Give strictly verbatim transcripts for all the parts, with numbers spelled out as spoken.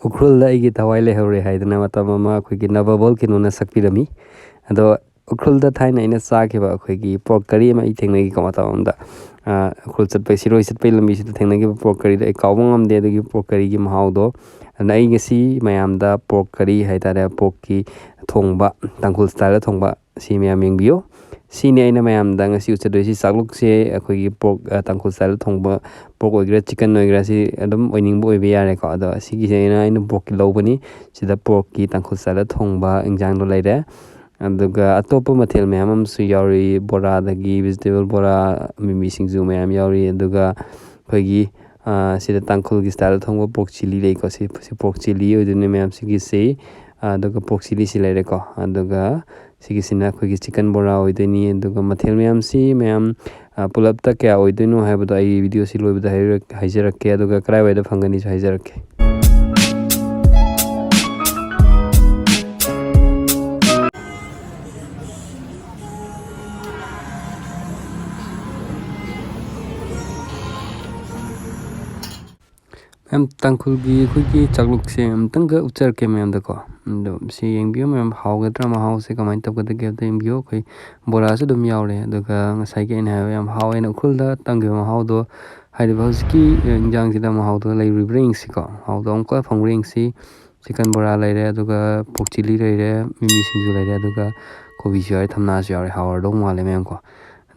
ꯎꯈ꯭ꯔꯨꯜꯗ ꯑꯩꯒꯤ ꯊꯋꯥꯏ ꯂꯩꯍꯧꯔꯦ" ꯍꯥꯏꯗꯅ ꯃꯇꯝ ꯑꯃ ꯑꯩꯈꯣꯏꯒꯤ ꯅꯕ ꯕꯣꯜꯀꯤꯅꯣꯅ ꯁꯛꯄꯤꯔꯝꯃꯤ꯫ ꯑꯗꯣ ꯎꯈ꯭ꯔꯨꯜꯗ ꯊꯥꯏꯅ ꯑꯩꯅ ꯆꯥꯈꯤꯕ ꯑꯩꯈꯣꯏꯒꯤ ꯄꯣꯔꯛ ꯀꯔꯤ ꯑꯃ ꯑꯩ ꯊꯦꯡꯅꯈꯤꯀꯣ ꯃꯇꯝ ꯑꯃꯗ꯫ ꯑ, ꯎꯈ꯭ꯔꯨꯜ ꯆꯠꯄꯩ, ꯁꯤꯔꯣꯏ ꯆꯠꯄꯩ ꯂꯝꯕꯤꯁꯤꯗ ꯊꯦꯡꯅꯈꯤꯕ ꯄꯣꯔꯛ ꯀꯔꯤꯗꯣ ꯑꯩ ꯀꯥꯎꯕ ꯉꯝꯗꯦ꯫ ꯑꯗꯨꯒꯤ ꯄꯣꯔꯛ ꯀꯔꯤꯒꯤ ꯃꯍꯥꯎꯗꯣ, ꯑꯗꯨꯅ ꯑꯩ ꯉꯁꯤ ꯃꯌꯥꯝꯗ ꯄꯣꯔꯛ ꯀꯔꯤ ꯍꯥꯏꯇꯥꯔꯦ, ꯄꯣꯔꯛꯀꯤ ꯊꯣꯡꯕ, ꯇꯥꯡꯈꯨꯜ ꯁ꯭ꯇꯥꯏꯜꯗ ꯊꯣꯡꯕ, ꯁꯤ ꯃꯌꯥꯝ ꯌꯦꯡꯕꯤꯌꯨ꯫ ꯁꯤꯅꯤ ꯑꯩꯅ ꯃꯌꯥꯝꯗ ꯉꯁꯤ ꯎꯠꯆꯗꯣꯏꯁꯤ꯫ ꯆꯥꯛꯂꯨꯛꯁꯦ ꯑꯩꯈꯣꯏꯒꯤ ꯄꯣꯔꯛ, ꯑ, ꯇꯥꯡꯈꯨꯜ ꯁ꯭ꯇꯥꯏꯜꯗ ꯊꯣꯡꯕ ꯄꯣꯔꯛ ꯑꯣꯏꯒꯦꯔꯥ, ꯆꯤꯛꯀꯟ ꯑꯣꯏꯒꯦꯔꯥ, ꯁꯤ ꯑꯗꯨꯝ ꯑꯣꯏꯅꯤꯡꯕ ꯑꯣꯏꯕ ꯌꯥꯔꯦꯀꯣ꯫ ꯑꯗꯣ ꯁꯤꯒꯤꯁꯦ ꯑꯩꯅ, ꯑꯩꯅ ꯄꯣꯔꯛꯀꯤ ꯂꯧꯕꯅꯤ꯫ ꯁꯤꯗ ꯄꯣꯔꯛꯀꯤ ꯇꯥꯡꯈꯨꯜ ꯁ꯭ꯇꯥꯏꯜꯗ ꯊꯣꯡꯕ ꯏꯟꯖꯥꯡꯗꯣ ꯂꯩꯔꯦ꯫ ꯑꯗꯨꯒ ꯑꯇꯣꯞꯄ ꯃꯊꯦꯜ ꯃꯌꯥꯝ ꯑꯃꯁꯨ ꯌꯥꯎꯔꯤ꯫ ꯕꯣꯔꯥꯗꯒꯤ vegetable ꯕꯣꯔꯥ, ꯃꯤꯃꯤ ꯁꯤꯡꯖꯨ ꯃꯌꯥꯝ ꯌꯥꯎꯔꯤ꯫ ꯑꯗꯨꯒ ꯑꯩꯈꯣꯏꯒꯤ, ꯑ, ꯁꯤꯗ ꯇꯥꯡꯈꯨꯜꯒꯤ ꯁ꯭ꯇꯥꯏꯜꯗ ꯊꯣꯡꯕ ꯄꯣꯔꯛ ꯆꯤꯂꯤ ꯂꯩꯀꯣ꯫ ꯁꯤ, ꯁꯤ ꯄꯣꯔꯛ ꯆꯤꯂꯤ ꯑꯣꯏꯗꯣꯏꯅꯦ ꯃꯌꯥꯝ ꯁꯤꯒꯤꯁꯤ꯫ ꯑ, ꯑꯗꯨꯒ ꯄꯣꯔꯛ ꯆꯤꯂꯤꯁꯤ ꯂꯩꯔꯦꯀꯣ꯫ ꯑꯗꯨꯒ ꯁꯤꯒꯤꯁꯤꯅ ꯑꯩꯈꯣꯏꯒꯤ ꯆꯤꯛꯀꯟ ꯕꯣꯔꯥ ꯑꯣꯏꯗꯣꯏꯅꯤ꯫ ꯑꯗꯨꯒ ꯃꯊꯦꯜ ꯃꯌꯥꯝꯁꯤ ꯃꯌꯥꯝ, ꯑ, ꯄꯨꯂꯞꯇ ꯀꯌꯥ ꯑꯣꯏꯗꯣꯏꯅꯣ ꯍꯥꯏꯕꯗꯣ ꯑꯩ ꯚꯤꯗꯤꯑꯣꯁꯤ ꯂꯣꯏꯕꯗ ꯍꯥꯏꯔꯛ-, ꯍꯥꯏꯖꯔꯛꯀꯦ꯫ ꯑꯗꯨꯒ ꯀꯗꯥꯏꯋꯥꯏꯗ ꯐꯪꯒꯅꯤꯁꯨ ꯍꯥꯏꯖꯔꯛꯀꯦ꯫ ꯃꯌꯥꯝ, ꯇꯥꯡꯈꯨꯜꯒꯤ ꯑꯩꯈꯣꯏꯒꯤ ꯆꯥꯛꯂꯨꯛꯁꯦ ꯑꯝꯇꯪꯒ ꯎꯠꯆꯔꯛꯀꯦ ꯃꯌꯥꯝꯗꯀꯣ꯫ ꯑꯗꯣ ꯁꯤ ꯌꯦꯡꯕꯤꯌꯨ ꯃꯌꯥꯝ, ꯍꯥꯎꯒꯗ꯭ꯔꯥ, ꯃꯍꯥꯎꯁꯦ ꯀꯃꯥꯏꯅ ꯇꯧꯒꯗꯒꯦ ꯑꯝꯇ ꯌꯦꯡꯕꯤꯌꯨ꯫ ꯑꯩꯈꯣꯏ ꯕꯣꯔꯥꯁꯨ ꯑꯗꯨꯝ ꯌꯥꯎꯔꯦ꯫ ꯑꯗꯨꯒ ꯉꯁꯥꯏꯒꯤ ꯑꯩꯅ ꯍꯥꯏꯕ ꯌꯥꯝ ꯍꯥꯎꯋꯦꯅ ꯎꯈ꯭ꯔꯨꯜꯗ ꯇꯝꯈꯤꯕ ꯃꯍꯥꯎꯗꯣ, ꯍꯥꯏꯔꯤꯕ ꯍꯧꯖꯤꯛꯀꯤ, ꯑ, ꯏꯟꯖꯥꯡꯁꯤꯗ ꯃꯍꯥꯎꯗꯣ ꯂꯩꯔꯤꯕ꯭ꯔꯥ ꯌꯦꯡꯁꯤꯀꯣ꯫ ꯃꯍꯥꯎꯗꯣ ꯑꯃꯨꯛꯀ ꯐꯪꯕ꯭ꯔꯥ ꯌꯦꯡꯁꯤ꯫ ꯆꯤꯛꯀꯟ ꯕꯣꯔꯥ ꯂꯩꯔꯦ, ꯑꯗꯨꯒ ꯄꯣꯔꯛ ꯆꯤꯂꯤ ꯂꯩꯔꯦ, ꯃꯤꯃꯤ ꯁꯤꯡꯖꯨ ꯂꯩꯔꯦ, ꯑꯗꯨꯒ ꯀꯣꯕꯤꯁꯨ ꯌꯥꯎꯔꯦ, ꯊꯝꯅꯥꯁꯨ ꯌꯥꯎꯔꯦ꯫ ꯍꯥꯎꯔꯗꯧ ꯃꯥꯜꯂꯦ ꯃꯌꯥꯝꯀꯣ꯫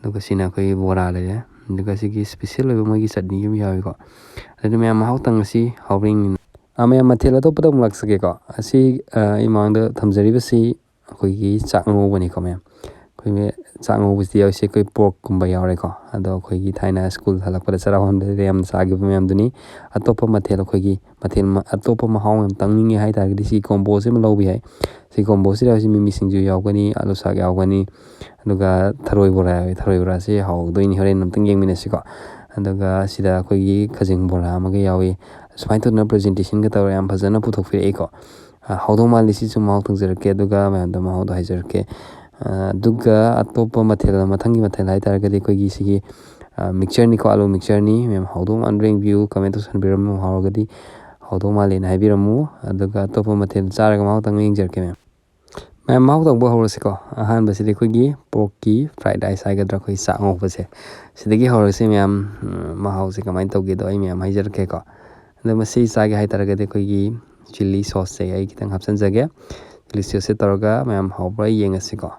ꯑꯗꯨꯒ ꯁꯤꯅ ꯑꯩꯈꯣꯏꯒꯤ ꯕꯣꯔꯥ ꯂꯩꯔꯦ꯫ ꯑꯗꯨꯒ ꯁꯤꯒꯤ special ꯑꯣꯏꯕ ꯃꯣꯏꯒꯤ ꯆꯠꯅꯤ ꯑꯃ ꯌꯥꯎꯏꯀꯣ꯫ ꯑꯗꯨꯗꯤ ꯃꯌꯥꯝ ꯃꯍꯥꯎ ꯇꯪꯉꯁꯤ, ꯍꯥꯎꯕ꯭ꯔꯥ ꯌꯦꯡꯃꯤꯟꯅ-, ꯑ, ꯃꯌꯥꯝ ꯃꯊꯦꯜ ꯑꯇꯣꯞꯄꯗ ꯑꯃꯨꯛ ꯂꯥꯛꯆꯒꯦꯀꯣ꯫ ꯑꯁꯤ, ꯑ, ꯑꯩ ꯃꯃꯥꯡꯗ ꯊꯝꯖꯔꯤꯕꯁꯤ ꯑꯩꯈꯣꯏꯒꯤ ꯆꯥꯛ ꯉꯧꯕꯅꯤꯀꯣ ꯃꯌꯥꯝ꯫ ꯑꯩꯈꯣꯏꯒꯤ ꯆꯥꯛ ꯉꯧꯕꯁꯤꯗ ꯌꯥꯎꯔꯤꯁꯦ ꯑꯩꯈꯣꯏ ꯄꯣꯔꯛꯀꯨꯝꯕ ꯌꯥꯎꯔꯦꯀꯣ꯫ ꯑꯗꯣ ꯑꯩꯈꯣꯏꯒꯤ ꯊꯥꯏꯅ ꯁ꯭ꯀꯨꯜ ꯍꯜꯂꯛꯄꯗ ꯆꯔꯥ ꯍꯣꯟꯕꯗ ꯌꯥꯝ ꯆꯥꯈꯤꯕ ꯃꯌꯥꯝꯗꯨꯅꯤ꯫ ꯑꯇꯣꯞꯄ ꯃꯊꯦꯜ ꯑꯩꯈꯣꯏꯒꯤ ꯃꯊꯦꯜ ꯃ-, ꯑꯇꯣꯞꯄ ꯃꯍꯥꯎ ꯑꯃ ꯇꯪꯅꯤꯡꯉꯦ ꯍꯥꯏ ꯇꯥꯔꯒꯗꯤ ꯁꯤ ꯀꯣꯝꯕꯣꯁꯤ ꯑꯃ ꯂꯧꯕ ꯌꯥꯏ꯫ ꯁꯤ ꯀꯣꯝꯕꯣꯁꯤꯗ ꯍꯧꯖꯤꯛ ꯃꯤꯃꯤ ꯁꯤꯡꯖꯨ ꯌꯥꯎꯒꯅꯤ, ꯑꯥꯂꯨ ꯁꯥꯛ ꯌꯥꯎꯒꯅꯤ, ꯑꯗꯨꯒ ꯊꯔꯣꯏ ꯕꯣꯔꯥ ꯌꯥꯎꯏ꯫ ꯊꯔꯣꯏ ꯕꯣꯔꯥꯁꯤ ꯍꯥꯎꯗꯣꯏꯅꯤ, ꯍꯣꯔꯦꯟ ꯑꯝꯇꯪ ꯌꯦꯡꯃꯤꯟꯅꯁꯤꯀꯣ꯫ ꯑꯗꯨꯒ ꯁꯤꯗ ꯑꯩꯈꯣꯏꯒꯤ ꯈꯖꯤꯡ ꯕꯣꯔꯥ ꯑꯃꯒ ꯌꯥꯎꯏ꯫ ꯁꯨꯃꯥꯏꯅ ꯇꯧꯗꯅ presentation ꯒ ꯇꯧꯔꯒ ꯌꯥꯝ ꯐꯖꯅ ꯄꯨꯊꯣꯛꯄꯤꯔꯛꯏꯀꯣ꯫ ꯑ, ꯍꯥꯎꯗꯧ ꯃꯥꯜꯂꯤ꯫ ꯁꯤꯁꯨ ꯃꯍꯥꯎ ꯇꯪꯖꯔꯛꯀꯦ, ꯑꯗꯨꯒ ꯃꯌꯥꯝꯗ ꯃꯍꯥꯎꯗꯣ ꯍꯥꯏꯖꯔꯛꯀꯦ꯫ ꯑ, ꯑꯗꯨꯒ ꯑꯇꯣꯞꯄ ꯃꯊꯦꯜ, ꯃꯊꯪꯒꯤ ꯃꯊꯦꯜ ꯍꯥꯏ ꯇꯥꯔꯒꯗꯤ ꯑꯩꯈꯣꯏꯒꯤ ꯁꯤꯒꯤ, ꯑ, mixture ꯅꯤꯀꯣ, ꯑꯥꯂꯨ mixture ꯅꯤ꯫ ꯃꯌꯥꯝ ꯍꯥꯎꯗꯧ ꯃꯥꯟꯕ꯭ꯔꯥ ꯌꯦꯡꯕꯤꯌꯨ, comment ꯇꯧꯁꯟꯕꯤꯔꯝꯃꯨ꯫ ꯍꯥꯎꯔꯒꯗꯤ ꯍꯥꯎꯗꯧ ꯃꯥꯜꯂꯦꯅ ꯍꯥꯏꯕꯤꯔꯝꯃꯨ꯫ ꯑꯗꯨꯒ ꯑꯇꯣꯞꯄ ꯃꯊꯦꯜ ꯆꯥꯔꯒ ꯃꯍꯥꯎ ꯇꯪꯕ ꯌꯦꯡꯖꯔꯛꯀꯦ ꯃꯌꯥꯝ꯫ ꯃꯌꯥꯝ, ꯃꯍꯥꯎ ꯇꯪꯕ ꯍꯧꯔꯁꯤꯀꯣ꯫ ꯑꯍꯥꯟꯕꯁꯤꯗꯤ ꯑꯩꯈꯣꯏꯒꯤ porkꯀꯤ fried rice ꯍꯥꯏꯒꯗ꯭ꯔꯥ, ꯑꯩꯈꯣꯏ ꯆꯥꯛ ꯉꯧꯕꯁꯦ, ꯁꯤꯗꯒꯤ ꯍꯧꯔꯁꯤ ꯃꯌꯥꯝ꯫ ꯎꯝ, ꯃꯍꯥꯎꯁꯦ ꯀꯃꯥꯏꯅ ꯇꯧꯒꯦꯗꯣ ꯑꯩ ꯃꯌꯥꯝ ꯍꯥꯏꯖꯔꯛꯀꯦꯀꯣ꯫ ꯑꯗꯣ ꯃꯁꯤ ꯆꯥꯒꯦ ꯍꯥꯏꯇꯥꯔꯒꯗꯤ ꯑꯩꯈꯣꯏꯒꯤ chilli sauceꯁꯦ ꯑꯩ ꯈꯤꯇꯪ ꯍꯥꯞꯆꯤꯟꯖꯒꯦ꯫ Chilli sauceꯁꯦ ꯇꯧꯔꯒ ꯃꯌꯥꯝ ꯍꯥꯎꯕ꯭ꯔꯥ ꯌꯦꯡꯉꯁꯤꯀꯣ꯫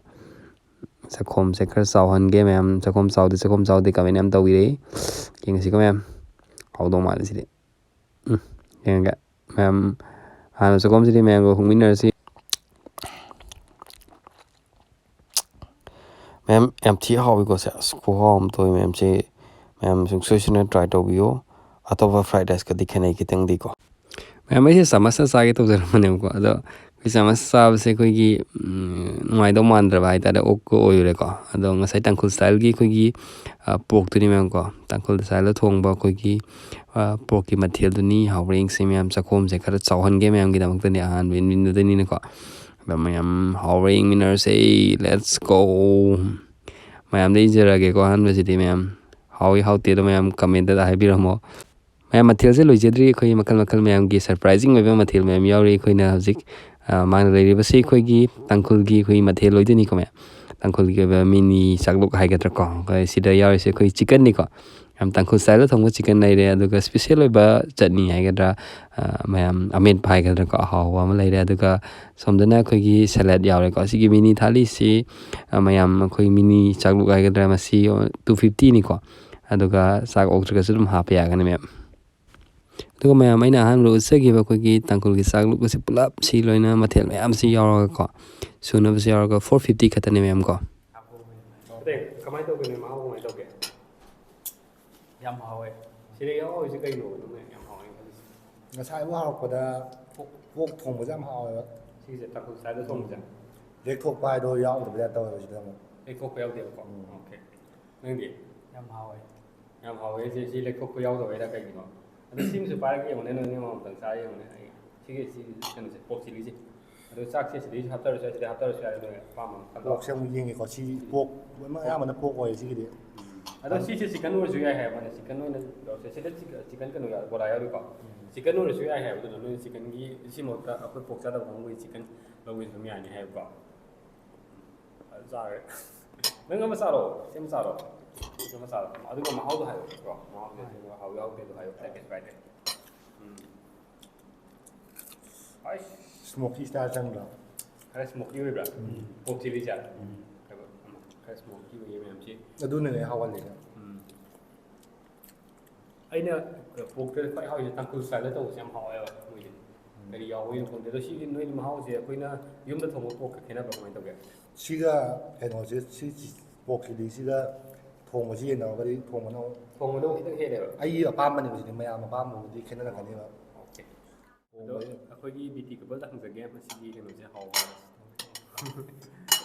ꯆꯥꯛꯈꯣꯝꯁꯦ ꯈꯔ ꯆꯥꯎꯍꯟꯒꯦ ꯃꯌꯥꯝ꯫ ꯆꯥꯛꯈꯣꯝ ꯆꯥꯎꯗꯦ, ꯆꯥꯛꯈꯣꯝ ꯆꯥꯎꯗꯦ comment ꯌꯥꯝ ꯇꯧꯕꯤꯔꯛꯏ꯫ ꯌꯦꯡꯉꯁꯤꯀꯣ ꯃꯌꯥꯝ꯫ ꯍꯥꯎꯗꯧ ꯃꯥꯜꯂꯦ ꯁꯤꯗꯤ꯫ ꯎꯝ, ꯌꯦꯡꯉꯒꯦ꯫ ꯃꯌꯥꯝ, ꯍꯥꯟꯅ ꯆꯥꯛꯈꯣꯝꯁꯤꯗꯤ ꯃꯌꯥꯝꯒ ꯍꯨꯛꯃꯤꯟꯅꯔꯁꯤ꯫ ꯃꯌꯥꯝ, ꯌꯥꯝ ꯊꯤ ꯍꯥꯎꯋꯤꯀꯣ ꯁꯦ꯫ ꯑꯁ, ꯈꯨꯍꯥꯎ ꯑꯃ ꯇꯧꯋꯤ ꯃꯌꯥꯝꯁꯦ꯫ ꯃꯌꯥꯝ ꯁꯨꯡꯁꯣꯏ ꯁꯣꯏꯗꯅ try ꯇꯧꯕꯤꯌꯨ꯫ ꯑꯇꯣꯞꯄ fried riceꯀꯗꯤ ꯈꯦꯠꯅꯩ ꯈꯤꯇꯪꯗꯤꯀꯣ꯫ ꯃꯌꯥꯝ, ꯑꯩꯁꯦ ꯆꯥꯃꯁꯅ ꯆꯥꯒꯦ ꯇꯧꯖꯔꯝꯕꯅꯦꯕꯀꯣ꯫ ꯑꯗꯣ ꯑꯩꯈꯣꯏ ꯆꯥꯃꯁ ꯆꯥꯕꯁꯦ ꯑꯩꯈꯣꯏꯒꯤ, ꯎꯝ, ꯅꯨꯡꯉꯥꯏꯗꯧ ꯃꯥꯟꯗ꯭ꯔꯕ ꯍꯥꯏꯇꯥꯔꯦ, ꯑꯣꯛꯀ ꯑꯣꯏꯔꯨꯔꯦꯀꯣ꯫ ꯑꯗꯣ ꯉꯁꯥꯏ ꯇꯥꯡꯈꯨꯜ styleꯒꯤ ꯑꯩꯈꯣꯏꯒꯤ, ꯑ, porkꯇꯨꯅꯤ ꯃꯌꯥꯝꯀꯣ꯫ ꯇꯥꯡꯈꯨꯜ styleꯗ ꯊꯣꯡꯕ ꯑꯩꯈꯣꯏꯒꯤ, ꯑ, porkꯀꯤ ꯃꯊꯦꯜꯗꯨꯅꯤ꯫ ꯍꯥꯎꯕ꯭ꯔꯥ ꯌꯦꯡꯁꯤ ꯃꯌꯥꯝ꯫ ꯆꯥꯛꯈꯣꯝꯁꯦ ꯈꯔ ꯆꯥꯎꯍꯟꯒꯦ ꯃꯌꯥꯝꯒꯤꯗꯃꯛꯇꯅꯤ, ꯑꯍꯥꯟꯕ ꯏꯟꯕꯤꯅꯗꯣꯏꯅꯤꯅꯀꯣ꯫ ꯑꯗꯣ ꯃꯌꯥꯝ ꯍꯥꯎꯕ꯭ꯔꯥ ꯌꯦꯡꯃꯤꯟꯅꯔꯁꯦ꯫ Let's go꯫ ꯃꯌꯥꯝꯗ ꯏꯟꯖꯔꯛꯑꯒꯦꯀꯣ ꯑꯍꯥꯟꯕꯁꯤꯗꯤ ꯃꯌꯥꯝ꯫ ꯍꯥꯎꯏ ꯍꯥꯎꯇꯦꯗꯣ ꯃꯌꯥꯝ commentꯇ ꯍꯥꯏꯕꯤꯔꯝꯃꯣ꯫ ꯃꯌꯥꯝ, ꯃꯊꯦꯜꯁꯦ ꯂꯣꯏꯖꯗ꯭ꯔꯤ꯫ ꯑꯩꯈꯣꯏ ꯃꯈꯜ ꯃꯈꯜ ꯃꯌꯥꯝꯒꯤ surprising ꯑꯣꯏꯕ ꯃꯊꯦꯜ ꯃꯌꯥꯝ ꯌꯥꯎꯔꯤ꯫ ꯑꯩꯈꯣꯏꯅ ꯍꯧꯖꯤꯛ, ꯑ, ꯃꯥꯡꯗ ꯂꯩꯔꯤꯕꯁꯤ ꯑꯩꯈꯣꯏꯒꯤ ꯇꯥꯡꯈꯨꯜꯒꯤ ꯑꯩꯈꯣꯏꯒꯤ ꯃꯊꯦꯜ ꯑꯣꯏꯗꯣꯏꯅꯤꯀꯣ ꯃꯌꯥꯝ꯫ ꯇꯥꯡꯈꯨꯜꯒꯤ ꯑꯣꯏꯕ mini ꯆꯥꯛꯂꯨꯛ ꯍꯥꯏꯒꯗ꯭ꯔꯥꯀꯣ꯫ ꯑꯩꯈꯣꯏ ꯁꯤꯗ ꯌꯥꯎꯔꯤꯁꯦ ꯑꯩꯈꯣꯏ chickenꯅꯤꯀꯣ꯫ ꯌꯥꯝ ꯇꯥꯡꯈꯨꯜ styleꯗ ꯊꯣꯡꯕ chicken ꯂꯩꯔꯦ, ꯑꯗꯨꯒ special ꯑꯣꯏꯕ ꯆꯠꯅꯤ ꯍꯥꯏꯒꯗ꯭ꯔꯥ, ꯑ, ꯃꯌꯥꯝ ꯑꯃꯦꯠꯄ ꯍꯥꯏꯒꯗ꯭ꯔꯥꯀꯣ, ꯑꯍꯥꯎꯕ ꯑꯃ ꯂꯩꯔꯦ꯫ ꯑꯗꯨꯒ ꯁꯣꯝꯗꯅ ꯑꯩꯈꯣꯏꯒꯤ salad ꯌꯥꯎꯔꯦꯀꯣ꯫ ꯁꯤꯒꯤ mini ꯊꯥꯂꯤꯁꯤ, ꯑ, ꯃꯌꯥꯝ ꯑꯩꯈꯣꯏ mini ꯆꯥꯛꯂꯨꯛ ꯍꯥꯏꯒꯗ꯭ꯔꯥ, ꯃꯁꯤ two fiftyꯅꯤꯀꯣ꯫ ꯑꯗꯨꯒ ꯆꯥꯛ ꯑꯣꯛꯇ꯭ꯔꯒꯁꯨ ꯑꯗꯨꯝ ꯍꯥꯞꯄ ꯌꯥꯒꯅꯤ ꯃꯌꯥꯝ꯫ ꯑꯗꯨꯒ ꯃꯌꯥꯝ, ꯑꯩꯅ ꯑꯍꯥꯟꯕꯗ ꯎꯠꯆꯈꯤꯕ ꯑꯩꯈꯣꯏꯒꯤ ꯇꯥꯡꯈꯨꯜꯒꯤ ꯆꯥꯛꯂꯨꯛ ꯑꯁꯤ ꯄꯨꯂꯞ ꯁꯤ ꯂꯣꯏꯅ ꯃꯊꯦꯜ ꯃꯌꯥꯝꯁꯤ ꯌꯥꯎꯔꯒꯀꯣ, ꯁꯨꯅꯕꯁꯤ ꯌꯥꯎꯔꯒ four fifty ꯈꯛꯇꯅꯦ ꯃꯌꯥꯝ ꯀꯣ꯫ ꯑꯇꯩ ꯀꯃꯥꯏꯅ ꯇꯧꯒꯦ? ꯃꯍꯥꯎ ꯀꯃꯥꯏꯅ ꯇꯧꯒꯦ? ꯌꯥꯝ ꯍꯥꯎꯋꯦ꯫ ꯁꯤꯗ ꯌꯥꯎꯍꯧꯔꯤꯁꯦ ꯀꯩꯅꯣꯕ ꯅꯪꯅ ꯌꯥꯝ ꯍꯥꯎꯋꯦꯅ ꯈꯜꯂꯤꯁꯦ? ꯉꯁꯥꯏ ꯑꯃ ꯍꯧꯔꯛꯄꯗ pork, pork ꯊꯣꯡꯕꯁꯦ ꯌꯥꯝ ꯍꯥꯎꯋꯦꯕ꯫ ꯁꯤꯒꯤꯁꯦ ꯇꯥꯡꯈꯨꯜ styleꯗ ꯊꯣꯡꯕꯁꯦ? ꯂꯦꯛꯊꯣꯛꯄ ꯍꯥꯏꯗꯣ ꯌꯥꯎꯗꯕ ꯇꯥꯏꯞ ꯇꯧꯋꯦꯕ ꯁꯤꯗ ꯑꯃꯨꯛ꯫ ꯂꯦꯛꯊꯣꯛꯄ ꯌꯥꯎꯗꯦꯕꯀꯣ? ꯎꯝ꯫ Okay꯫ ꯅꯪꯗꯤ? ꯌꯥꯝ ꯍꯥꯎꯋꯦ꯫ ꯌꯥꯝ ꯍꯥꯎꯋꯦ꯫ ꯁꯤ, ꯁꯤ ꯂꯦꯛꯊꯣꯛꯄ ꯌꯥꯎꯗꯕꯩꯔꯥ ꯀꯩꯒꯤꯅꯣ? ꯑꯗꯣ ꯁꯤꯃꯁꯨ ꯄꯥꯏꯔꯒ ꯌꯦꯡꯉꯨꯅꯦ, ꯅꯣꯏ, ꯅꯣꯏ ꯃꯃꯜꯗꯪ ꯆꯥꯔ ꯌꯦꯡꯉꯨꯅꯦ꯫ ꯑꯩ ꯁꯤꯒꯤ, ꯁꯤ ꯀꯩꯅꯣꯁꯦ, pork chilliꯁꯦ꯫ ꯑꯗꯣ ꯆꯥꯛꯁꯦ ꯁꯤꯗꯩꯁꯨ ꯍꯥꯞꯆꯔꯁꯨ ꯌꯥꯏ, ꯁꯤꯗꯩ ꯍꯥꯞꯆꯔꯁꯨ ꯌꯥꯏ, ꯅꯣꯏ ꯑꯄꯥꯝꯕ ꯑꯃ ꯈꯜꯂꯣ꯫ Porkꯁꯦ ꯑꯃꯨꯛ ꯌꯦꯡꯒꯦꯀꯣ꯫ ꯁꯤ pork, ꯑꯌꯥꯝꯕꯅ pork ꯑꯣꯏꯌꯦ ꯁꯤꯒꯤꯗꯤ꯫ ꯑꯗꯣ ꯁꯤꯁꯦ chicken ꯑꯣꯏꯔꯁꯨ ꯌꯥꯏ ꯍꯥꯏꯕ ꯋꯥꯅꯤ, chicken ꯑꯣꯏꯅ ꯇꯧꯔꯁꯦ꯫ ꯁꯤꯗ chicken, chicken ꯀꯩꯅꯣ ꯌꯥꯎ-, ꯕꯣꯔꯥ ꯌꯥꯎꯔꯤꯀꯣ? ꯎꯝ꯫ ꯆꯤꯛꯀꯟ ꯑꯣꯏꯔꯁꯨ ꯌꯥꯏ ꯍꯥꯏꯕꯗꯨꯗ, ꯅꯣꯏ ꯆꯤꯛꯀꯟꯒꯤ, ꯁꯤ ꯃꯍꯨꯠꯇ ꯑꯩꯈꯣꯏ ꯄꯣꯛ ꯆꯥꯗꯕ ꯀꯥꯡꯕꯨꯒꯤ ꯆꯤꯛꯀꯟ ꯂꯧꯒꯦꯁꯨ ꯑꯗꯨꯝ ꯌꯥꯅꯤ ꯍꯥꯏꯕꯀꯣ꯫ ꯐꯖꯅ ꯆꯥꯔꯦ꯫ ꯅꯪ ꯑꯃ ꯆꯥꯔꯣ, ꯁꯤ ꯑꯃ ꯆꯥꯔꯣ, ꯁꯤ ꯑꯃ ꯆꯥꯔꯣ, ꯑꯗꯨꯒ ꯃꯍꯥꯎꯗꯣ ꯍꯥꯏꯌꯣ ꯀꯣ꯫ ꯃꯍꯥꯎꯗꯣ ꯍꯥꯎ ꯌꯥꯎꯗꯦ ꯑꯗꯣ ꯍꯥꯏꯌꯣ, ꯀꯩꯁꯨ ꯀꯥꯏꯗꯦ꯫ ꯎꯝ꯫ ꯑꯩꯁ꯫ ꯁ꯭ꯃꯣꯀꯤ ꯁ꯭ꯇꯥꯏꯜ ꯆꯪꯕ꯭ꯔꯣ? ꯈꯔ ꯁ꯭ꯃꯣꯀꯤ ꯑꯣꯏꯕ꯭ꯔꯥ? ꯎꯝ꯫ ꯄꯣꯛ ꯆꯤꯂꯤ ꯆꯥ꯫ ꯎꯝ꯫ ꯈꯔ ꯁ꯭ꯃꯣꯀꯤ ꯑꯣꯏꯌꯦ ꯃꯌꯥꯝꯁꯤ꯫ ꯑꯗꯨꯅꯅꯦ ꯍꯥꯎꯍꯜꯂꯤꯁꯦ꯫ ꯎꯝ꯫ ꯑꯩꯅ ꯄꯣꯛꯇ ꯈ꯭ꯋꯥꯏ ꯍꯥꯎꯔꯤꯁꯦ ꯇꯥꯡꯈꯨꯜ ꯁ꯭ꯇꯥꯏꯜꯗ ꯇꯧꯕꯁꯦ ꯌꯥꯝ ꯍꯥꯎꯋꯦꯕ ꯃꯣꯏꯁꯦ꯫ ꯀꯔꯤ ꯌꯥꯎꯕꯒꯤꯅꯣ ꯈꯪꯗꯦ꯫ ꯑꯗꯣ ꯁꯤꯒꯤ ꯅꯣꯏꯒꯤ ꯃꯍꯥꯎꯁꯦ ꯑꯩꯈꯣꯏꯅ ꯌꯨꯝꯗ ꯊꯣꯡꯕ ꯄꯣꯛꯀ ꯈꯦꯠꯅꯕ꯭ꯔꯥ ꯀꯃꯥꯏꯅ ꯇꯧꯒꯦ? ꯁꯤꯒ ꯀꯩꯅꯣꯁꯦ, ꯁꯤ ꯄꯣꯛ ꯆꯤꯂꯤꯁꯤꯒ ꯊꯣꯡꯕꯁꯤ ꯌꯦꯡꯅꯔꯒꯗꯤ ꯊꯣꯡꯕꯅ ꯊꯣꯡꯕꯗꯣ ꯈꯤꯇꯪ ꯍꯦꯜꯂꯦꯕ꯫ ꯑꯩꯒꯤ ꯑꯄꯥꯝꯕꯅꯦꯕ ꯁꯤꯗꯤ, ꯃꯌꯥꯝ ꯑꯄꯥꯝꯕꯕꯨꯗꯤ ꯈꯦꯠꯅꯔꯛꯀꯅꯦꯕ꯫ ꯑꯣꯀꯦ꯫ ꯑꯗꯣ ꯑꯩꯈꯣꯏꯒꯤ ꯕꯤ ꯇꯤ ꯀꯄꯜꯗ ꯍꯪꯖꯒꯦ, ꯃꯁꯤꯒꯤ ꯀꯩꯅꯣꯁꯦ ꯍꯥꯎꯕ꯭ꯔꯥ?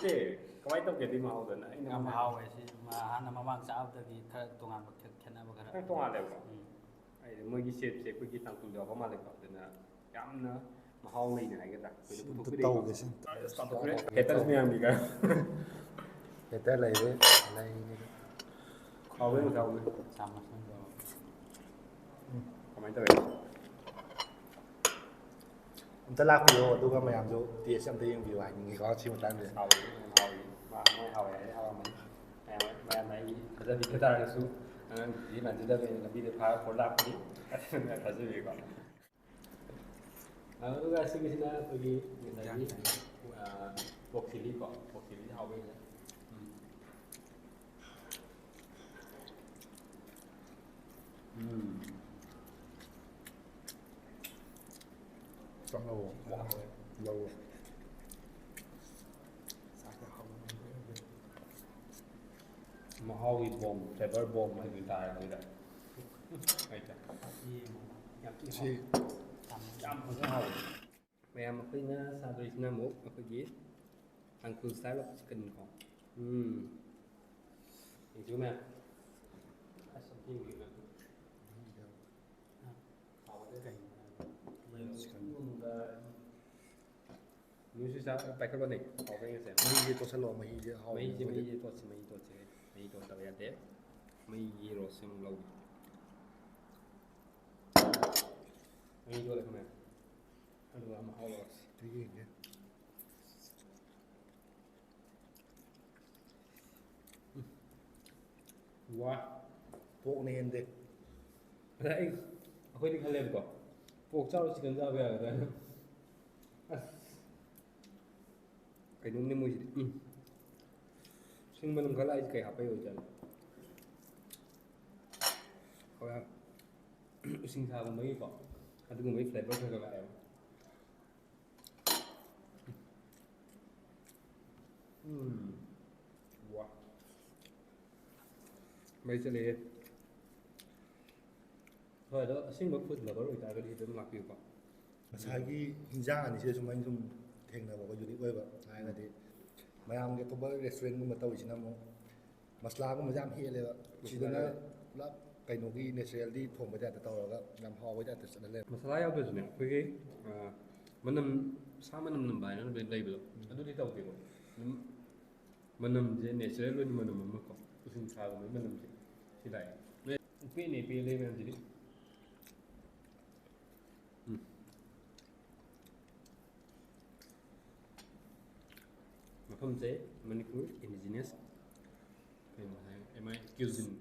ꯑꯦ, ꯀꯃꯥꯏꯅ ꯇꯧꯒꯦ ꯑꯗꯨꯒꯤ ꯃꯍꯥꯎꯗꯨꯅ? ꯑꯩꯅ ꯌꯥꯝ ꯍꯥꯎꯋꯦ ꯁꯤ꯫ ꯃ-, ꯍꯥꯟꯅ ꯃꯃꯥꯡ ꯆꯥꯕꯗꯒꯤ ꯈꯔ ꯇꯣꯉꯥꯟꯕ ꯈꯦꯠ-, ꯈꯦꯠꯅꯕ ꯈꯔ꯫ ꯈꯔ ꯇꯣꯉꯥꯜꯂꯦꯕꯀꯣ꯫ ꯎꯝ꯫ ꯍꯥꯏꯗꯤ ꯃꯣꯏꯒꯤ ꯁꯦꯞꯁꯦ ꯑꯩꯈꯣꯏꯒꯤ ꯇꯥꯡꯈꯨꯜꯗ ꯌꯥꯎꯕ ꯃꯥꯜꯂꯦꯀꯣ, ꯑꯗꯨꯅ ꯌꯥꯝꯅ ꯃꯍꯥꯎ ꯂꯩꯅ ꯍꯥꯏꯒꯗ꯭ꯔꯥ? ꯑꯩꯈꯣꯏꯗ ꯑꯝꯇ ꯄꯨꯊꯣꯛꯄꯤꯔꯛꯏ꯫ ꯇꯧꯒꯦꯁꯦ꯫ ꯍꯦꯇꯔꯁ ꯃꯌꯥꯝꯒꯤꯒ꯫ ꯍꯦꯇꯔ ꯂꯩꯔꯦ, ꯂꯩꯔꯦ꯫ ꯍꯥꯎꯕ꯭ꯔꯥ ꯌꯦꯡꯉꯨꯁꯦ, ꯍꯥꯎꯕ꯭ꯔꯥ? ꯆꯥꯃꯁ ꯑꯃ ꯇꯧꯔꯣ꯫ ꯀꯃꯥꯏꯅ ꯇꯧꯋꯤ? ꯑꯝꯇ ꯂꯥꯛꯄꯤꯌꯣ, ꯑꯗꯨꯒ ꯃꯌꯥꯝꯁꯨ ꯇꯦꯁ ꯑꯝꯇ ꯌꯦꯡꯕꯤꯌꯨ ꯍꯥꯏꯅꯤꯡꯉꯤꯀꯣ ꯁꯤ ꯃꯇꯥꯡꯁꯦ꯫ ꯍꯥꯎꯋꯤ, ꯌꯥꯝ ꯍꯥꯎꯋꯤ꯫ ꯃꯥ ꯃꯣꯏ ꯍꯥꯎꯋꯦ ꯍꯥꯏꯔꯗꯤ ꯍꯥꯎꯔꯝꯃꯅꯤ꯫ ꯃꯌꯥꯝ, ꯃꯌꯥꯝꯅ ꯑꯩꯒꯤ ꯊꯥꯖꯕꯤꯗ ꯇꯥꯔꯒꯁꯨ ꯑꯉꯥꯡꯗꯨꯗꯤ ꯃꯥꯟꯖꯗꯕꯅꯤꯅ ꯂꯝꯕꯤꯗ ꯐꯥꯔ ꯄꯨꯔ ꯂꯥꯛꯄꯅꯤ꯫ ꯑꯗꯨꯅ ꯊꯥꯖꯕꯤꯌꯨꯀꯣ꯫ ꯑꯗꯨꯒ ꯁꯤꯒꯤꯁꯤꯅ ꯑꯩꯈꯣꯏꯒꯤ ꯉꯁꯥꯏꯒꯤ, ꯑ, ꯄꯣꯛ ꯆꯤꯂꯤ ꯀꯣ, ꯄꯣꯛ ꯆꯤꯂꯤ ꯍꯥꯎꯕ ꯍꯦꯜꯂꯦ꯫ ꯎꯝ꯫ ꯎꯝ꯫ ꯆꯥꯛ ꯂꯧꯔꯣ꯫ ꯂꯧꯔꯣ꯫ ꯃꯍꯥꯎꯒꯤ ꯕꯣꯝ, ꯐ꯭ꯂꯦꯕꯔ ꯕꯣꯝ ꯍꯥꯏꯗꯣꯏ ꯇꯥꯔꯦ ꯑꯩꯈꯣꯏꯗ꯫ ꯍꯩꯇꯦ꯫ ꯌꯥꯝ ꯊꯤ ꯁꯤ ꯍꯥꯎꯋꯦ꯫ ꯌꯥꯝ ꯐꯖꯅ ꯍꯥꯎꯋꯦ꯫ ꯃꯌꯥꯝ ꯑꯩꯈꯣꯏꯅ ꯆꯥꯗꯣꯏꯁꯤꯅ ꯑꯃꯨꯛ ꯑꯩꯈꯣꯏꯒꯤ ꯇꯥꯡꯈꯨꯜ ꯁ꯭ꯇꯥꯏꯜ ꯑꯣꯐ ꯆꯤꯛꯀꯟ ꯀꯣ꯫ ꯎꯝ꯫ ꯌꯦꯡꯁꯤꯀꯣ ꯃꯌꯥꯝ꯫ ꯑꯁ, ꯑꯝꯇ ꯌꯦꯡꯕꯤꯌꯨ ꯃꯌꯥꯝ꯫ ꯍꯥꯎꯕꯅꯦ꯫ ꯅꯣꯏꯁꯨ ꯆꯥ-, ꯄꯥꯏꯈꯠꯂꯣꯅꯦ꯫ ꯍꯥꯎꯕ꯭ꯔꯥ ꯌꯦꯡꯁꯦ꯫ ꯃꯍꯤꯁꯦ ꯇꯣꯠꯁꯜꯂꯣ, ꯃꯍꯤꯁꯦ ꯍꯥꯎꯕꯅꯦ ꯃꯩꯁꯦ, ꯑꯩꯈꯣꯏꯗꯤ꯫ ꯃꯩꯁꯦ ꯇꯣꯠꯁꯤ, ꯃꯩ ꯇꯣꯠꯁꯤ, ꯃꯩ ꯇꯣꯠꯁꯤ꯫ ꯃꯩ ꯇꯣꯠꯇꯕ ꯌꯥꯗꯦ꯫ ꯃꯩꯒꯤ ꯔꯣꯁꯁꯦ ꯑꯃꯨꯛ ꯂꯧꯒꯦ꯫ ꯃꯍꯤ ꯇꯣꯠꯂꯦ ꯈꯪꯉꯦ꯫ ꯑꯗꯨꯒ ꯃꯍꯥꯎ ꯂꯧꯔꯁꯤ꯫ ꯑꯝꯇ ꯌꯦꯡꯒꯦ꯫ ꯋꯥ꯫ ꯄꯣꯛꯅ ꯍꯦꯟꯗꯦ꯫ ꯑꯗ ꯑꯩ, ꯑꯩꯈꯣꯏꯗꯤ ꯈꯜꯂꯦꯕꯀꯣ, ꯄꯣꯛ ꯆꯥꯕ ꯆꯤꯛꯀꯟ ꯆꯥꯕ ꯌꯥꯒꯗ꯭ꯔꯥ ꯍꯥꯏꯅ꯫ ꯑꯁ, ꯀꯩꯅꯣꯝꯅꯦ ꯃꯣꯏꯁꯤꯗꯤ꯫ ꯎꯝ꯫ ꯁꯤꯡ ꯃꯅꯝ ꯈꯔ ꯂꯥꯛꯏꯁꯦ ꯀꯩ ꯍꯥꯞꯄꯩ ꯑꯣꯏꯖꯥꯠꯅꯣ? ꯍꯣꯏ, ꯎꯁꯤꯡꯁꯥꯒꯨꯝꯕꯒꯤꯀꯣ, ꯑꯗꯨꯒꯨꯝꯕꯒꯤ flavour ꯈꯔ ꯈꯔ ꯂꯥꯛꯑꯦꯕ꯫ ꯎꯝ꯫ ꯋꯥ꯫ ꯃꯩ ꯆꯠꯂꯦꯍꯦ꯫ ꯍꯣꯏ, ꯑꯗꯣ ꯑꯁꯦꯡꯕ food lover ꯑꯣꯏꯇꯥꯔꯒꯗꯤ ꯑꯗꯨꯝ ꯂꯥꯛꯄꯤꯌꯨꯀꯣ꯫ ꯉꯁꯥꯏꯒꯤ ꯍꯤꯟꯖꯥꯡ ꯑꯅꯤꯁꯦ ꯁꯨꯃꯥꯏꯅ ꯁꯨꯝ ꯊꯦꯡꯅꯕꯀꯣ, unique ꯑꯣꯏꯕ ꯍꯥꯏꯔꯒꯗꯤ ꯃꯌꯥꯝꯒꯤ ꯑꯇꯣꯞꯄ restaurantꯒꯨꯝꯕ ꯇꯧꯔꯤꯁꯤꯅ ꯑꯃꯨꯛ ꯃꯁꯂꯥꯒꯨꯝꯕꯁꯦ ꯌꯥꯝ ꯍꯦꯜꯂꯦꯕ꯫ ꯁꯤꯗꯅ ꯃꯁꯂꯥ꯫ ꯄꯨꯂꯞ ꯀꯩꯅꯣꯒꯤ naturalꯗꯤ ꯊꯣꯡꯕ typeꯇ ꯇꯧꯔꯒ ꯌꯥꯝ ꯍꯥꯎꯕ typeꯇ ꯆꯠꯍꯜꯂꯦꯕ꯫ ꯃꯁꯂꯥ ꯌꯥꯎꯗ꯭ꯔꯁꯨꯅꯦ, ꯑꯩꯈꯣꯏꯒꯤ, ꯑ, ꯃꯅꯝ, ꯁꯥ ꯃꯅꯝ ꯅꯝꯕ ꯍꯥꯏꯅ ꯂꯩꯕꯗꯣ, ꯎꯝ꯫ ꯑꯗꯨꯗꯤ ꯇꯧꯗꯦꯀꯣ꯫ ꯑꯗꯨꯝ ꯃꯅꯝꯁꯦ natural ꯑꯣꯏꯅ ꯃꯅꯝ ꯑꯃ ꯀꯣ, ꯎꯁꯤꯡꯁꯥꯒꯨꯝꯕꯒꯤ ꯃꯅꯝꯁꯦ ꯁꯤ ꯂꯥꯛꯑꯦ꯫ ꯄꯦꯟꯅ ꯄꯦꯜꯂꯦ ꯃꯌꯥꯝꯁꯤꯗꯤ꯫ ꯎꯝ꯫ ꯃꯐꯝꯁꯦ ꯃꯅꯤꯄꯨꯔ indigenous ꯀꯩꯅꯣ ꯍꯥꯏ, M I cuisine꯫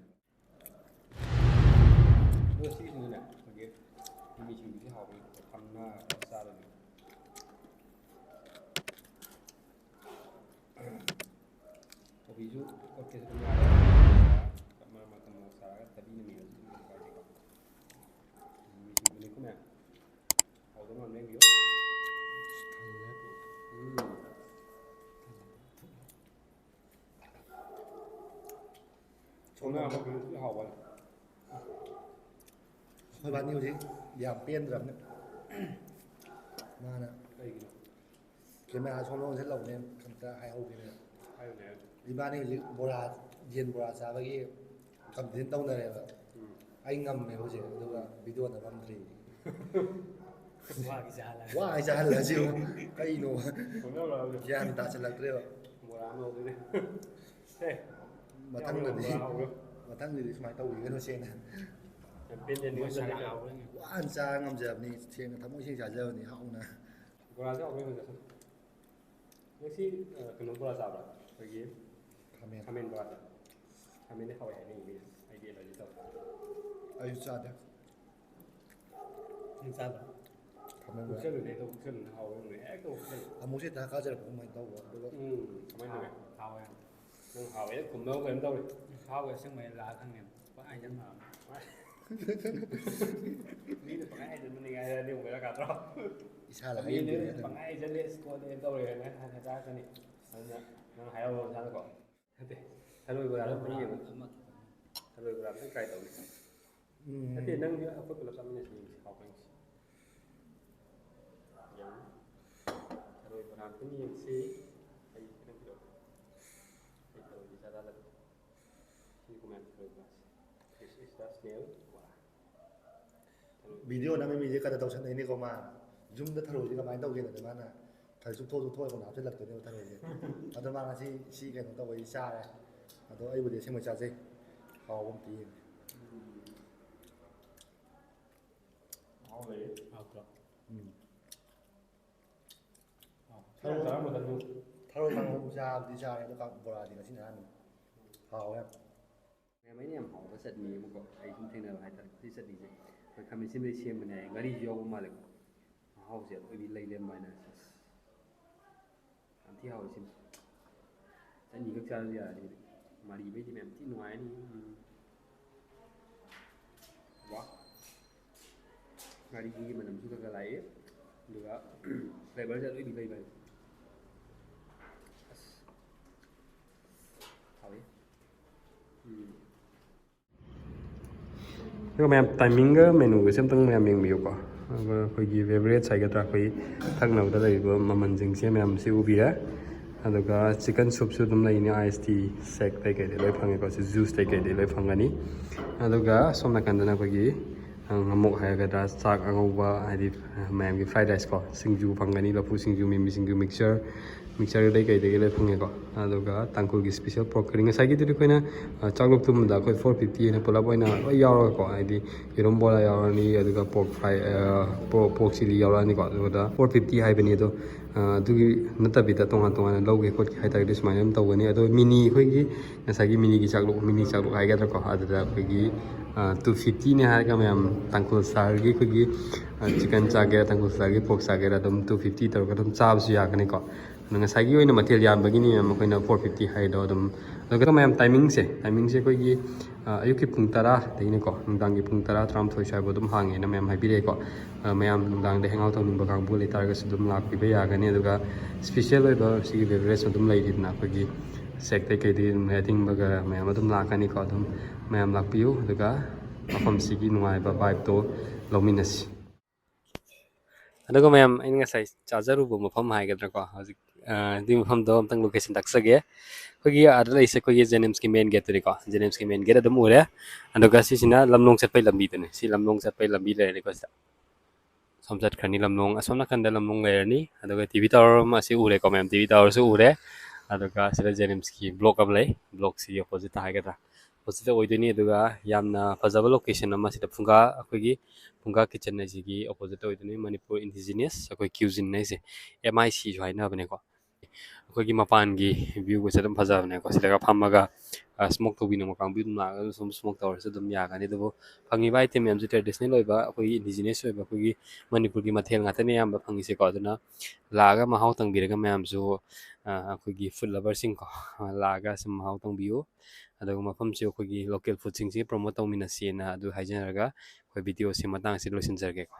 ꯑꯗꯣ ꯁꯤꯒꯤꯁꯤꯅꯅꯦ, ꯑꯩꯈꯣꯏꯒꯤ ꯃꯤꯃꯤꯁꯤꯡꯁꯤꯗꯤ ꯍꯥꯎꯕꯅꯤ, ꯊꯝꯅ ꯆꯥꯔꯅꯤ꯫ ꯀꯣꯕꯤꯁꯨ ꯀꯛꯀꯦꯁꯨ ꯑꯗꯨꯝ ꯌꯥꯔꯦ꯫ ꯃꯔꯛ ꯃꯔꯛꯇ ꯃꯣꯔꯣꯛ ꯁꯥꯔꯒ ꯊꯕꯤꯅ ꯃꯦꯠꯂꯁꯨ ꯑꯗꯨꯝ ꯀꯩꯁꯨ ꯀꯥꯏꯗꯦꯀꯣ꯫ ꯃꯤꯃꯤꯁꯤꯡꯗꯨꯅꯤꯀꯣ ꯃꯌꯥꯝ꯫ ꯍꯥꯎꯗꯧ ꯃꯥꯟꯕ ꯌꯦꯡꯕꯤꯌꯨ꯫ ꯎꯝ꯫ ꯊꯣꯡꯅꯥ ꯑꯃ ꯀꯩꯅꯣ ꯊꯤ ꯍꯥꯎꯕ꯫ ꯑꯩꯈꯣꯏ ꯏꯕꯥꯅꯤ ꯍꯧꯖꯤꯛ ꯌꯥꯝ ꯄꯦꯟꯗ꯭ꯔꯕꯅꯦ꯫ ꯃꯥꯅ ꯀꯩꯒꯤꯅꯣ? Camera ꯁꯣꯝꯗ ꯑꯣꯟꯁꯤꯜꯂꯛꯎꯅꯦ, ꯑꯝꯇ ꯍꯥꯏꯍꯧꯒꯦꯅꯦ꯫ ꯍꯥꯏꯌꯨꯅꯦ, ꯍꯥꯏꯌꯨꯅꯦ꯫ ꯏꯕꯥꯅꯤ ꯍꯧꯖꯤꯛ ꯕꯣꯔꯥ, ꯌꯦꯟ ꯕꯣꯔꯥ ꯆꯥꯕꯒꯤ competition ꯇꯧꯅꯔꯦꯕ꯫ ꯎꯝ꯫ ꯑꯩ ꯉꯝꯃꯦ ꯍꯧꯖꯤꯛ, ꯑꯗꯨꯒ video ꯅꯝꯃꯝꯗ꯭ꯔꯤ꯫ ꯋꯥꯒꯤ ꯆꯥꯍꯜꯂ꯫ ꯋꯥꯒꯤ ꯆꯥꯍꯜꯂ ꯁꯤꯕꯨ ꯀꯩꯅꯣ? ꯈꯪꯅꯕ꯭ꯔꯥ ꯍꯥꯏꯕꯅꯦ꯫ ꯒ꯭ꯌꯥꯟ ꯇꯥꯁꯤꯜꯂꯛꯇ꯭ꯔꯦꯕ꯫ ꯕꯣꯔꯥ ꯑꯃ ꯂꯧꯗꯣꯏꯅꯦ꯫ ꯍꯦ꯫ ꯃꯊꯪꯗꯗꯤ, ꯕꯣꯔꯥ ꯍꯧꯔꯣ꯫ ꯃꯊꯪꯗꯗꯤ ꯁꯨꯃꯥꯏꯅ ꯇꯧꯕꯤꯒꯅꯨ ꯁꯦꯡꯅ꯫ ꯆꯦꯝꯄꯤꯌꯟ ꯃꯣꯏ ꯁꯥꯂꯥ ꯍꯥꯎꯕꯅꯤ꯫ ꯋꯥꯅ ꯆꯥ ꯉꯝꯖꯕꯅꯤ, ꯁꯦꯡꯅ ꯊꯃꯣꯏ ꯁꯦꯡꯅ ꯆꯥꯖꯕꯅꯤ ꯍꯥꯎꯅ꯫ ꯕꯣꯔꯥꯁꯦ ꯍꯥꯎꯕꯅꯤ ꯃꯣꯏ ꯆꯥꯁꯟ꯫ ꯉꯁꯤ, ꯑ, ꯀꯩꯅꯣ ꯕꯣꯔꯥ ꯆꯥꯕ꯭ꯔꯥ? ꯑꯩꯈꯣꯏꯒꯤ ꯈꯥꯃꯦꯟ꯫ ꯈꯥꯃꯦꯟ ꯕꯣꯔꯥꯁꯦ꯫ ꯈꯥꯃꯦꯟꯗꯤ ꯍꯥꯎꯋꯦ ꯍꯥꯏꯅꯩ ꯃꯤꯅ꯫ ꯑꯩꯗꯤ ꯑꯦꯂꯔꯖꯤ ꯇꯧꯋꯦ꯫ ꯑꯩꯁꯨ ꯆꯥꯗꯦ꯫ ꯅꯪ ꯆꯥꯗ꯭ꯔꯣ? ꯈꯥꯃꯦꯟ ꯕꯣꯔꯥ꯫ ꯍꯨꯛꯆꯜꯂꯨꯅꯦ ꯑꯗꯣ, ꯍꯨꯛꯆꯜꯂꯨꯅꯦ ꯍꯥꯎꯋꯦ ꯌꯦꯡꯉꯨꯅꯦ꯫ ꯍꯦꯛꯇ ꯍꯨꯛꯆꯜꯂꯨ꯫ ꯑꯃꯨꯛꯁꯨ ꯍꯦꯛꯇ ꯍꯥꯀꯠꯆꯔꯛꯄꯒꯨꯝ ꯀꯃꯥꯏꯅ ꯇꯧꯕ, ꯑꯗꯨꯒ ꯎꯝ, ꯀꯃꯥꯏꯅ ꯇꯧꯋꯦ? ꯍꯥꯎꯋꯦ꯫ ꯅꯪ ꯍꯥꯎꯋꯦ ꯀꯨꯝꯅꯕ ꯀꯩꯅꯣꯝ ꯇꯧꯔꯦ꯫ ꯍꯥꯎꯋꯦ ꯑꯁꯦꯡꯕꯩ ꯂꯥꯛꯑ ꯈꯪꯉꯦ꯫ ꯄꯪꯍꯥꯏ ꯍꯥꯏꯖꯟꯕ꯫ ꯃꯤꯅ ꯄꯪꯍꯥꯏ ꯍꯥꯏꯖꯟꯕꯅꯤ ꯍꯥꯏꯔꯗꯤ ꯑꯃꯨꯛ ꯕꯦꯔꯥ ꯀꯥꯗ꯭ꯔꯣ? ꯏꯁꯥꯅ ꯃꯤꯅ ꯍꯥꯏꯖꯟꯕꯅꯤ ꯍꯥꯏꯗꯅ꯫ ꯄꯪꯍꯥꯏ ꯍꯥꯏꯖꯜꯂꯦ, ꯁ꯭ꯀꯣꯜꯗ ꯇꯧꯔꯦ ꯍꯥꯏꯅ ꯍꯥꯏ ꯇꯥꯔꯛꯀꯅꯤ꯫ ꯑꯗꯨꯅ ꯅꯪ ꯍꯥꯏꯍꯧꯔꯣ ꯅꯁꯥꯅꯀꯣ꯫ ꯅꯠꯇꯦ, ꯊꯔꯣꯏ ꯕꯣꯔꯥꯗꯣ ꯑꯝꯇꯪ ꯌꯦꯡꯉꯨ꯫ ꯊꯔꯣꯏ ꯕꯣꯔꯥ ꯑꯝꯇꯪ try ꯇꯧꯒꯦ꯫ ꯎꯝ꯫ ꯅꯠꯇꯦ, ꯅꯪꯗꯤ ꯑꯩꯈꯣꯏ ꯄꯨꯂꯞ ꯆꯥꯃꯤꯟꯅꯁꯤ, ꯌꯦꯡꯁꯤ, ꯍꯥꯎꯕ꯭ꯔꯥ ꯌꯦꯡꯁꯤ꯫ ꯌꯦꯡꯉꯨ꯫ ꯊꯔꯣꯏ ꯕꯣꯔꯥ ꯑꯝꯇꯪ ꯌꯦꯡꯁꯤ꯫ ꯑꯩ ꯈꯤꯇꯪ ꯄꯤꯔꯛꯑꯣ꯫ ꯑꯩ ꯊꯔꯣꯏꯗꯤ ꯆꯥ ꯆꯥꯗꯕ꯫ ꯁꯤ ꯀꯃꯥꯏꯅ ꯊꯔꯣꯏ ꯕꯣꯔꯥꯁꯦ? This is the snail ꯕꯣꯔꯥ꯫ ꯊꯔꯣꯏ꯫ Video ꯅꯝꯃꯤ ꯃꯤꯁꯦ ꯀꯗꯔ ꯇꯧꯁꯟꯅꯩꯅꯦꯀꯣ ꯃꯥ꯫ ꯌꯨꯝꯗ ꯊꯔꯣꯏꯁꯦ ꯀꯃꯥꯏꯅ ꯇꯧꯒꯦꯅ ꯃꯥꯅ ꯊꯔꯣꯏ ꯆꯨꯞꯊꯣꯛ ꯆꯨꯞꯊꯣꯛꯑꯒ ꯍꯥꯞꯆꯤꯜꯂꯛꯇꯣꯏꯅꯦꯕ ꯊꯔꯣꯏꯁꯦ꯫ ꯑꯗꯣ ꯃꯥ ꯉꯁꯤ ꯁꯤ ꯀꯩꯅꯣ ꯇꯧꯕꯒꯤ ꯆꯥꯔꯦ꯫ ꯑꯗꯣ ꯑꯩꯕꯨꯗꯤ ꯑꯁꯦꯡꯕꯩ ꯆꯥꯖꯩ꯫ ꯍꯥꯎꯕ ꯑꯝꯇ ꯌꯦꯡꯒꯦ꯫ ꯃꯍꯥꯎ ꯂꯩꯌꯦ꯫ ꯍꯥꯎꯇ꯭ꯔꯣ? ꯎꯝ꯫ ꯍꯥꯎ꯫ ꯊꯔꯣꯏ ꯆꯥꯔꯝꯃꯗꯕꯅꯤ꯫ ꯊꯔꯣꯏ ꯀꯥꯡꯍꯧ ꯆꯥꯕꯗꯤ ꯆꯥꯔꯦ, ꯑꯗꯣ ꯀꯥꯡ-, ꯕꯣꯔꯥꯗꯤ ꯉꯁꯤꯅ ꯑꯍꯥꯟꯕꯅꯤ꯫ ꯍꯥꯎꯋꯦ ꯌꯥꯝ꯫ ꯃꯌꯥꯝ ꯑꯩꯅ ꯌꯥꯝ ꯍꯥꯎꯕ ꯆꯠꯅꯤ ꯑꯃꯀꯣ, ꯑꯩ ꯁꯨꯝ ꯊꯦꯡꯅꯕ ꯍꯥꯏꯇꯥꯔꯦ꯫ ꯁꯤ ꯆꯠꯅꯤꯁꯦ ꯑꯩꯈꯣꯏ ꯈꯥꯃꯦꯟ ꯑꯁꯤꯟꯕꯗꯩ ꯁꯦꯝꯕꯅꯦ ꯍꯥꯏꯌꯦ, ꯉꯥꯔꯤꯁꯨ ꯌꯥꯎꯕ ꯃꯥꯜꯂꯦꯀꯣ꯫ ꯃꯍꯥꯎꯁꯦ ꯑꯔꯣꯏꯕꯤ ꯂꯩ ꯂꯩꯔꯝꯕ ꯍꯥꯏꯅ꯫ ꯑꯁ, ꯌꯥꯝ ꯊꯤ ꯍꯥꯎꯋꯦ ꯁꯤꯃ꯫ ꯆꯠꯅꯤ ꯈꯛ ꯆꯥꯔꯁꯨ ꯌꯥꯔꯦ ꯁꯤꯗꯤ꯫ ꯃꯥꯔꯤꯕꯩꯗꯤ ꯃꯌꯥꯝ ꯊꯤ ꯅꯨꯡꯉꯥꯏꯔꯅꯤ꯫ ꯎꯝ꯫ ꯋꯥ꯫ ꯉꯥꯔꯤꯒꯤ ꯃꯅꯝꯁꯨ ꯈꯔ ꯈꯔ ꯂꯥꯛꯏ꯫ ꯑꯗꯨꯒ flavourꯁꯦ ꯑꯔꯣꯏꯕꯤ ꯂꯩꯕ ꯍꯥꯏꯅ꯫ ꯑꯁ꯫ ꯍꯥꯎꯋꯤ꯫ ꯎꯝ꯫ ꯑꯗꯨꯒ ꯃꯌꯥꯝ timingꯒ menuꯒꯁꯦ ꯑꯝꯇꯪ ꯃꯌꯥꯝ ꯌꯦꯡꯕꯤꯌꯨꯀꯣ꯫ ꯑꯗꯨꯒ ꯑꯩꯈꯣꯏꯒꯤ beverage ꯍꯥꯏꯒꯗ꯭ꯔꯥ, ꯑꯩꯈꯣꯏ ꯊꯛꯅꯕꯗ ꯂꯩꯔꯤꯕ ꯃꯃꯜꯁꯤꯡꯁꯦ ꯃꯌꯥꯝꯁꯤ ꯎꯕꯤꯔꯦ꯫ ꯑꯗꯨꯒ chicken soupꯁꯨ ꯑꯗꯨꯝ ꯂꯩꯅꯤ, iced tea, shake ꯀꯩꯀꯩꯗꯤ ꯂꯣꯏ ꯐꯪꯉꯦꯀꯣ꯫ ꯁꯤ juice ꯀꯩꯀꯩꯗꯤ ꯂꯣꯏ ꯐꯪꯒꯅꯤ꯫ ꯑꯗꯨꯒ ꯁꯣꯝ ꯅꯥꯀꯟꯗꯅ ꯑꯩꯈꯣꯏꯒꯤ ꯉꯥꯃꯣꯛ ꯍꯥꯏꯒꯗ꯭ꯔꯥ, ꯆꯥꯛ ꯑꯉꯧꯕ, ꯍꯥꯏꯗꯤ ꯃꯌꯥꯝꯒꯤ fried rice ꯀꯣ, ꯁꯤꯡꯖꯨ ꯐꯪꯒꯅꯤ, ꯂꯐꯨ ꯁꯤꯡꯖꯨ, ꯃꯤꯃꯤ ꯁꯤꯡꯖꯨ, mixture, mixture ꯗꯩ ꯀꯩꯗꯒꯤ ꯂꯣꯏ ꯐꯪꯉꯦꯀꯣ꯫ ꯑꯗꯨꯒ ꯇꯥꯡꯈꯨꯜꯒꯤ special pork curry, ꯉꯁꯥꯏꯒꯤꯗꯨꯗꯤ ꯑꯩꯈꯣꯏꯅ, ꯑ, ꯆꯥꯛꯂꯨꯛ ꯇꯨꯝꯕꯗ ꯑꯩꯈꯣꯏ four fifty ꯍꯥꯏꯅ ꯄꯨꯂꯞ ꯑꯣꯏꯅ ꯂꯣꯏ ꯌꯥꯎꯔꯒꯀꯣ, ꯍꯥꯏꯗꯤ ꯌꯦꯔꯨꯝ ꯕꯣꯔꯥ ꯌꯥꯎꯔꯅꯤ, ꯑꯗꯨꯒ pork fry, ꯑ, pork, pork chilli ꯌꯥꯎꯔꯛꯑꯅꯤꯀꯣ꯫ ꯑꯗꯨꯒ four fifty ꯍꯥꯏꯕꯅꯤ꯫ ꯑꯗꯣ, ꯑ, ꯑꯗꯨꯒꯤ ꯅꯠꯇꯕꯤꯗ ꯇꯣꯉꯥꯟ ꯇꯣꯉꯥꯟꯅ ꯂꯧꯒꯦ ꯈꯣꯠꯀꯦ ꯍꯥꯏ ꯇꯥꯔꯒꯗꯤ ꯁꯨꯃꯥꯏꯅ ꯑꯗꯨꯝ ꯇꯧꯒꯅꯤ꯫ ꯑꯗꯣ mini ꯑꯩꯈꯣꯏꯒꯤ ꯉꯁꯥꯏꯒꯤ miniꯒꯤ ꯆꯥꯛꯂꯨꯛ, mini ꯆꯥꯛꯂꯨꯛ ꯍꯥꯏꯒꯗ꯭ꯔꯥꯀꯣ, ꯑꯗꯨꯗ ꯑꯩꯈꯣꯏꯒꯤ, ꯑ, two fiftyꯅꯦ ꯍꯥꯏꯔꯒ ꯃꯌꯥꯝ ꯇꯥꯡꯈꯨꯜ styleꯒꯤ ꯑꯩꯈꯣꯏꯒꯤ, ꯑ, chicken ꯆꯥꯒꯦꯔꯥ, ꯇꯥꯡꯈꯨꯜ styleꯒꯤ pork ꯆꯥꯒꯦꯔꯥ, ꯑꯗꯨꯝ two fifty ꯇꯧꯔꯒ ꯑꯗꯨꯝ ꯆꯥꯕꯁꯨ ꯌꯥꯒꯅꯤꯀꯣ꯫ ꯑꯗꯣ ꯉꯁꯥꯏꯒꯤ ꯑꯣꯏꯅ ꯃꯊꯦꯜ ꯌꯥꯝꯕꯒꯤꯅꯤ ꯃꯌꯥꯝ ꯑꯩꯈꯣꯏꯅ four fifty ꯍꯥꯏꯗꯣ꯫ ꯑꯗꯨꯝ, ꯑꯗꯨꯒ ꯃꯌꯥꯝ timingꯁꯦ, timingꯁꯦ ꯑꯩꯈꯣꯏꯒꯤ, ꯑ, ꯑꯌꯨꯛꯀꯤ ꯄꯨꯡ ꯇꯔꯥꯗꯒꯤꯅꯀꯣ, ꯅꯨꯡꯗꯥꯡꯒꯤ ꯄꯨꯡ ꯇꯔꯥ, ꯇꯔꯥꯃꯥꯊꯣꯏ ꯁ꯭ꯋꯥꯏꯐꯥꯎ ꯑꯗꯨꯝ ꯍꯥꯡꯉꯦꯅ ꯃꯌꯥꯝ ꯍꯥꯏꯕꯤꯔꯛꯑꯦꯀꯣ꯫ ꯑ, ꯃꯌꯥꯝ ꯅꯨꯡꯗꯥꯡꯗ hang out ꯇꯧꯅꯤꯡꯕ ꯀꯥꯡꯕꯨ ꯂꯩꯇꯥꯔꯒꯁꯨ ꯑꯗꯨꯝ ꯂꯥꯛꯄꯤꯕ ꯌꯥꯒꯅꯤ꯫ ꯑꯗꯨꯒ special ꯑꯣꯏꯕ ꯁꯤꯒꯤ beverage ꯑꯗꯨꯝ ꯂꯩꯔꯤꯗꯅ, ꯑꯩꯈꯣꯏꯒꯤ shakeꯇꯩ ꯀꯩꯗꯩ ꯑꯗꯨꯝ ꯑꯊꯤꯡꯕꯒ ꯃꯌꯥꯝ ꯑꯗꯨꯝ ꯂꯥꯛꯀꯅꯤꯀꯣ꯫ ꯑꯗꯨꯝ ꯃꯌꯥꯝ ꯂꯥꯛꯄꯤꯌꯨ, ꯑꯗꯨꯒ ꯃꯐꯝꯁꯤꯒꯤ ꯅꯨꯡꯉꯥꯏꯕ vibeꯇꯣ ꯂꯧꯃꯤꯟꯅꯁꯤ꯫ ꯑꯗꯨꯒ ꯃꯌꯥꯝ, ꯑꯩꯅ ꯉꯁꯥꯏ ꯆꯥꯖꯔꯨꯕ ꯃꯐꯝ ꯍꯥꯏꯒꯗ꯭ꯔꯥꯀꯣ, ꯍꯧꯖꯤꯛ, ꯑ, ꯑꯗꯨꯒꯤ ꯃꯐꯝꯗꯣ ꯑꯝꯇꯪ location ꯇꯥꯛꯆꯒꯦ꯫ ꯑꯩꯈꯣꯏꯒꯤ ꯑꯥꯗ ꯂꯩꯁꯦ ꯑꯩꯈꯣꯏꯒꯤ JNIMSꯀꯤ main gateꯇꯨꯅꯤꯀꯣ, JNIMSꯀꯤ main gate ꯑꯗꯨꯝ ꯎꯔꯦ꯫ ꯑꯗꯨꯒ ꯁꯤꯁꯤꯅ ꯂꯝꯂꯣꯡ ꯆꯠꯄꯩ ꯂꯝꯕꯤꯗꯨꯅꯤ꯫ ꯁꯤ ꯂꯝꯂꯣꯡ ꯆꯠꯄꯩ ꯂꯝꯕꯤ ꯂꯩꯔꯅꯤꯀꯣ ꯁꯤꯗ꯫ ꯁꯣꯝ ꯆꯠꯈ꯭ꯔꯅꯤ ꯂꯝꯂꯣꯡ, ꯑꯁꯣꯝ ꯅꯥꯀꯟꯗ ꯂꯝꯂꯣꯡ ꯂꯩꯔꯅꯤ꯫ ꯑꯗꯨꯒ TV tower ꯑꯃ ꯑꯁꯤ ꯎꯔꯦꯀꯣ ꯃꯌꯥꯝ, TV towerꯁꯨ ꯎꯔꯦ꯫ ꯑꯗꯨꯒ ꯁꯤꯗ JNIMSꯀꯤ block ꯑꯃ ꯂꯩ, blockꯁꯤꯒꯤ oppositeꯇ ꯍꯥꯏꯒꯗ꯭ꯔꯥ, oppositeꯇ ꯑꯣꯏꯗꯣꯏꯅꯤ꯫ ꯑꯗꯨꯒ ꯌꯥꯝꯅ ꯐꯖꯕ location ꯑꯃ ꯁꯤꯗ ꯐꯨꯡꯒꯥ, ꯑꯩꯈꯣꯏꯒꯤ ꯐꯨꯡꯒꯥ kitchen ꯍꯥꯏꯁꯤꯒꯤ oppositeꯇ ꯑꯣꯏꯗꯣꯏꯅꯤ꯫ ꯃꯅꯤꯄꯨꯔ indigenous ꯑꯩꯈꯣꯏ cuisine ꯍꯥꯏꯁꯦ, MICꯁꯨ ꯍꯥꯏꯅꯕꯅꯦꯀꯣ꯫ ꯑꯩꯈꯣꯏꯒꯤ ꯃꯄꯥꯟꯒꯤ viewꯒꯁꯦ ꯑꯗꯨꯝ ꯐꯖꯕꯅꯦꯀꯣ꯫ ꯁꯤꯗꯒ ꯐꯝꯃꯒ, ꯑ, smoke ꯇꯧꯕꯤꯅꯤꯡꯕ ꯀꯥꯡꯕꯨ ꯑꯗꯨꯝ ꯂꯥꯛꯑꯒ ꯁꯨꯝ smoke ꯇꯧꯔꯁꯨ ꯑꯗꯨꯝ ꯌꯥꯒꯅꯤ꯫ ꯑꯗꯨꯕꯨ ꯐꯪꯉꯤꯕ item ꯃꯌꯥꯝꯁꯦ traditional ꯑꯣꯏꯕ, ꯑꯩꯈꯣꯏꯒꯤ indigenous ꯑꯣꯏꯕ, ꯑꯩꯈꯣꯏꯒꯤ ꯃꯅꯤꯄꯨꯔꯒꯤ ꯃꯊꯦꯜ ꯉꯥꯛꯇꯅꯦ ꯑꯌꯥꯝꯕ ꯐꯪꯉꯤꯁꯦꯀꯣ꯫ ꯑꯗꯨꯅ ꯂꯥꯛꯑꯒ ꯃꯍꯥꯎ ꯇꯪꯕꯤꯔꯒ ꯃꯌꯥꯝꯁꯨ, ꯑ, ꯑꯩꯈꯣꯏꯒꯤ food loverꯁꯤꯡꯀꯣ, ꯑ, ꯂꯥꯛꯑꯒ ꯁꯨꯝ ꯃꯍꯥꯎ ꯇꯪꯕꯤꯌꯨ꯫ ꯑꯗꯨꯒ ꯃꯐꯝꯁꯤ ꯑꯩꯈꯣꯏꯒꯤ local foodꯁꯤꯡꯁꯤ promote ꯇꯧꯃꯤꯟꯅꯁꯦꯅ ꯑꯗꯨ ꯍꯥꯏꯖꯅꯔꯒ ꯑꯩꯈꯣꯏ videoꯁꯤ ꯃꯇꯥꯡꯁꯤ ꯂꯣꯏꯁꯤꯟꯖꯔꯒꯦꯀꯣ꯫